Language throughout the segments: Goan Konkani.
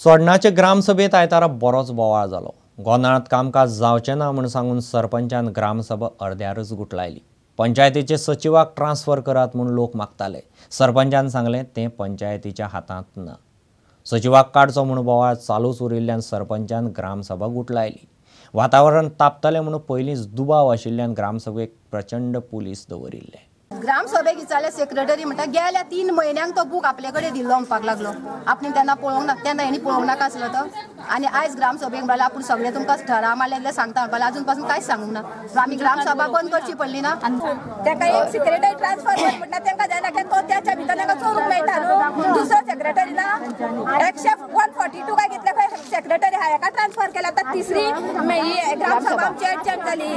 चोडणाचे ग्रामसभेत आयतारा बरोच बोवाळ जालो. गोंदळांत कामकाज जावचें ना म्हूण सांगून सरपंचान ग्रामसभा अर्द्यारच गुटलायली. पंचायतीचे सचिवाक ट्रान्सफर करात म्हूण लोक मागताले. सरपंचान सांगलें तें पंचायतीच्या हातांत ना. सचिवाक काडचो म्हूण बोवाळ चालूच उरिल्ल्यान सरपंचान ग्रामसभा गुटलायली. वातावरण तापतलें म्हूण पयलींच दुबाव आशिल्ल्यान ग्रामसभेक प्रचंड पुलीस दवरिल्ले. ग्रामसभेक विचारले सेक्रेटरी म्हणटा गेल्या 3 म्हयन्यांक तो बूक आपले कडेन दिल्लो म्हणपाक लागलो. आपणे तेन्ना पळोवंक ना, तेन्ना हेणी पळोवंक नाका आसलो तो. आनी आयज ग्रामसभेक म्हणल्यार आपूण सगळें तुमकां ठराव मारले जाल्यार सांगता म्हणपाक अजून पासून कांयच सांगूंक ना. आमी ग्रामसभा बंद करची पडली ना. ताका एक सेक्रेटरी ट्रान्सफर कर म्हणटा तांकां जायना, कित्याक तो त्याच्या भितर तांकां चोरूंक मेळटा न्हू. दुसरो सेक्रेटरी ना, 142 काय घेतल्या खंय सेक्रेटरी आहा हेका ट्रान्सफर केला. आतां तिसरी ही ग्रामसभा आमची एडजन जाली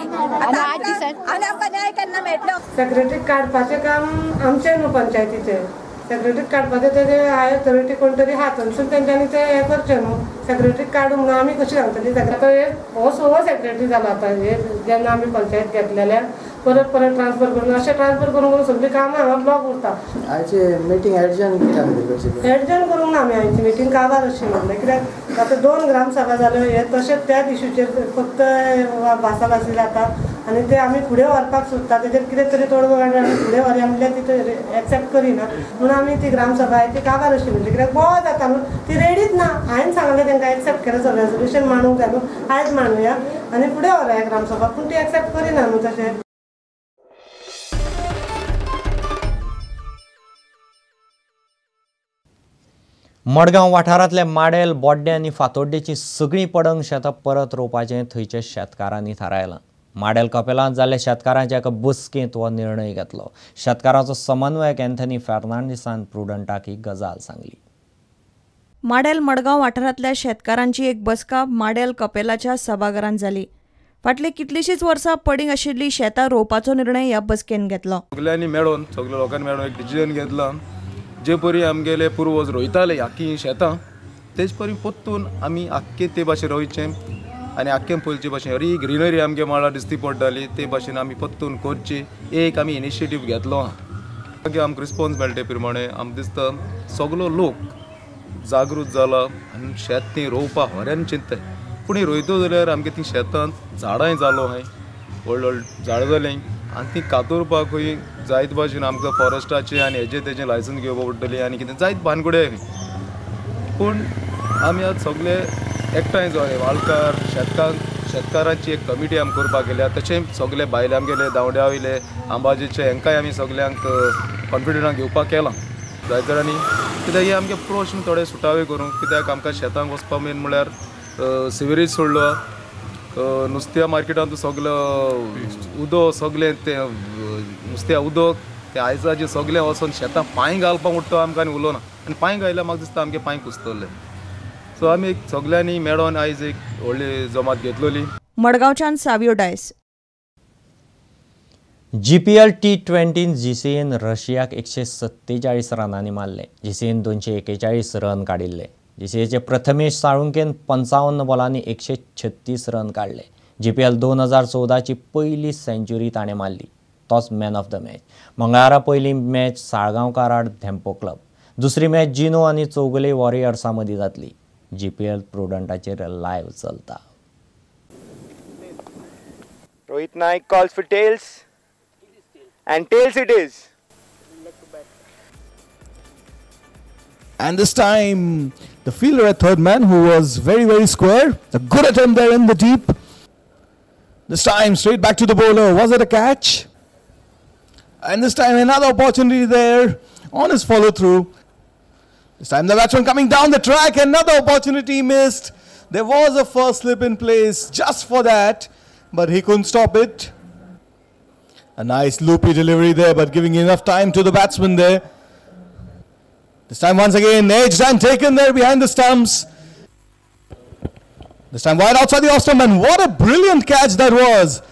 आनी आमकां न्याय केन्ना मेळटलो? सेक्रेटरी काडपाचें काम आमचें न्हू, पंचायतीचें. सेक्रेटरी काडपाचें तेजें हायर ऑथॉरिटी कोण तरी आहा थंयसून तेंच्यांनी तें हें करचें न्हू. सेक्रेटरी काडूंक म्हणून आमी कशी सांगतली? आतां हो सवो सेक्रेटरी जाला. आतां हे जेन्ना आमी पंचायत घेतलेल्या परत परत ट्रान्सफर करून अशें ट्रान्सफर करून करून सगळीं कामां हांगा ब्लॉक उरता. आयची मिटींग एडजन कित्याक खातीर करची? एडजन करूंक ना आमी आयची मिटींग काबार अशी म्हणलें कित्याक आतां 2 ग्रामसभा जाल्यो हे तशेंच त्याच इशूचेर फक्त भासाभासी जाता आनी ते आमी फुडें व्हरपाक सोदता. तेजेर कितें तरी तोडगो काडून आमी फुडें व्हरया म्हणल्यार ती एक्सेप्ट करिना म्हणून आमी ती ग्रामसभा आहे ती काबार अशी म्हणली कित्याक बोवाळ जाता न्हू. ती रेडीच ना. हांवें सांगलें तांकां एक्सेप्ट केलें, रेजोल्युशन मांडूंक जाय न्हू, आयज मांडुया आनी फुडें व्हरया ग्रामसभा, पूण ती एक्सेप्ट करिना न्हू तशें. मडगांव वाठारांतले माडेल, बोड्डे आनी फातोड्डेची सगळीं पडंग शेतां परत रोवपाचें थंयच्या शेतकारांनी थारायलां. माडेल कपेलांत जाल्ल्या शेतकारांच्या एका बसकेंत हो निर्णय घेतलो. शेतकाराचो समन्वयक अँथनी फेर्नांडीसान प्रुडंटाक ही गजाल सांगली. माडेल मडगांव वाठारांतल्या शेतकारांची एक बसका माडेल कपेलाच्या सभाघरांत जाली. फाटली कितलीशींच वर्सां पडींग आशिल्ली शेतां रोवपाचो निर्णय ह्या बसकेन घेतलो. सगल्यांनी मेळोन, सगल्या लोकांनी मेळोन एक डिसिजन घेतला. जे परी आमगेले पुर्वज रोयताले आख्खी शेतां तेच परी परतून आमी आख्खे ते भाशेन रोयचें आनी आख्खे पयलचे भाशेन हरी ग्रिनरी आमगे मळार दिसती पडटाली ते भाशेन आमी परतून करची एक आमी इनिशिएटीव घेतलो आहा. मागीर आमकां रिस्पोन्स मेळटा ते प्रमाणे आमकां दिसता सगलो लोक जागृत जाला आनी शेत ती रोवपाक होऱ्यान चिंत्ताय. पूण ही रोयतो जाल्यार आमगे ती शेतांत झाडांय जालो आहाय, व्हड व्हड झाडां जालीं आनी ती कातोरपाकूय जायत भाशेन आमकां फॉरेस्टाचें आनी हेजें तेजें लायसन्स घेवपाक पडटलें आनी कितें जायत भानगडी आहाय. पूण आमी आज सगळे एकठांय जावन वालकार शेतकारांची एक कमिटी आमी करपाक गेल्या. तशें सगळे बायले आमगेले दावड्या वयले आंबाजीचे हेंकाय आमी सगल्यांक कॉन्फिडंटान घेवपाक केलां जायत जाणांनी. कित्याक हे आमगे प्रश्न थोडे सुटावे करूंक, कित्याक आमकां शेतांक वचपा मेन म्हणल्यार सिवरेज सोडलो, नुस्त्या मार्केटांत सगलो उदक सगळें तें नुस्त्या उदक तें आयजाचें सगळें वचोन शेतां पांय घालपाक उठ्ठा आमकां आनी उलोवना आनी पांय घायल्यार म्हाका दिसता आमगे पांय कुसतले. सो आमी एक सगल्यांनी मेळोन आयज एक व्हडली जमात घेतलेली. मडगांवच्यान Savio Dias. GPL T20 GCN रशियाक 147 रनांनी मारले. GCN 241 run काडिल्ले. GCAचे प्रथमेश साळुंकेन 55 बॉलांनी 136 रन काडले. GPL 2014ची पयली सेंच्युरी ताणें मारली. तोच मॅन ऑफ the match. मंगळारा पयली मॅच साळगांवकार आड धेंपो क्लब, दुसरी मॅच जिनो आनी चौगुले वॉरियर्सां मदीं जातली. GPL प्रुडंटाचेर लायव्ह चलता. Rohit Naik calls for tails and tails it is. And this time the fielder at third man, who was very, very square. A good attempt there in the deep. This time straight back to the bowler. Was it a catch? And this time another opportunity there on his follow through. This time the batsman coming down the track. Another opportunity missed. There was a first slip in place just for that, but he couldn't stop it. A nice loopy delivery there, but giving enough time to the batsman there. This time once again, edged and taken there behind the stumps. This time wide outside the off stump, and what a brilliant catch that was.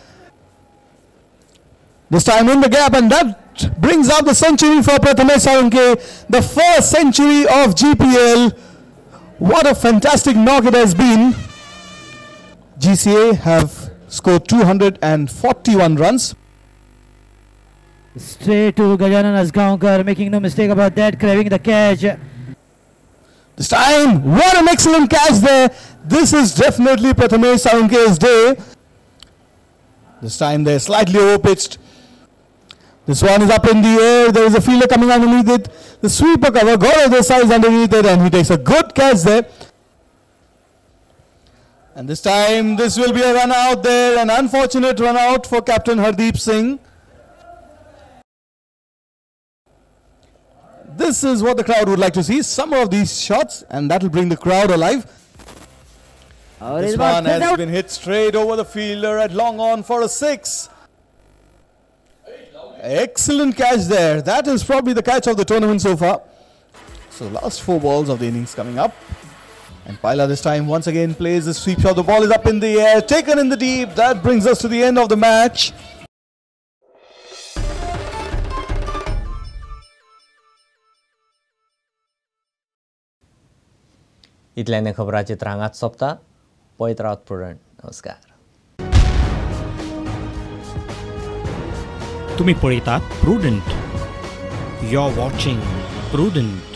This time in the gap, and that brings up the century for Prathamesh Salunke, the first century of GPL. What a fantastic knock it has been. GCA have scored 241 runs. Straight to Gajanan Asgaonkar, making no mistake about that, grabbing the catch. This time, what an excellent catch there. This is definitely Prathamesh Salunke's day. This time they're slightly overpitched. This one is up in the air. There is a fielder coming underneath it. The sweeper cover, Gaurav Desai is underneath it, and he takes a good catch there. And this time, this will be a run out there, an unfortunate run out for Captain Hardeep Singh. This is what the crowd would like to see, some of these shots, and that will bring the crowd alive. This one has been hit straight over the fielder at long on for a 6. Excellent catch there. That is probably the catch of the tournament so far. So last 4 balls of the innings coming up. And Paila this time once again plays the sweep shot. The ball is up in the air, taken in the deep. That brings us to the end of the match. इतल्याने खबराचित्र हांगाच सोंपता. पळयत रावत प्रुडंट. नमस्कार. तुम्ही पळयतात Prudent. You are watching Prudent.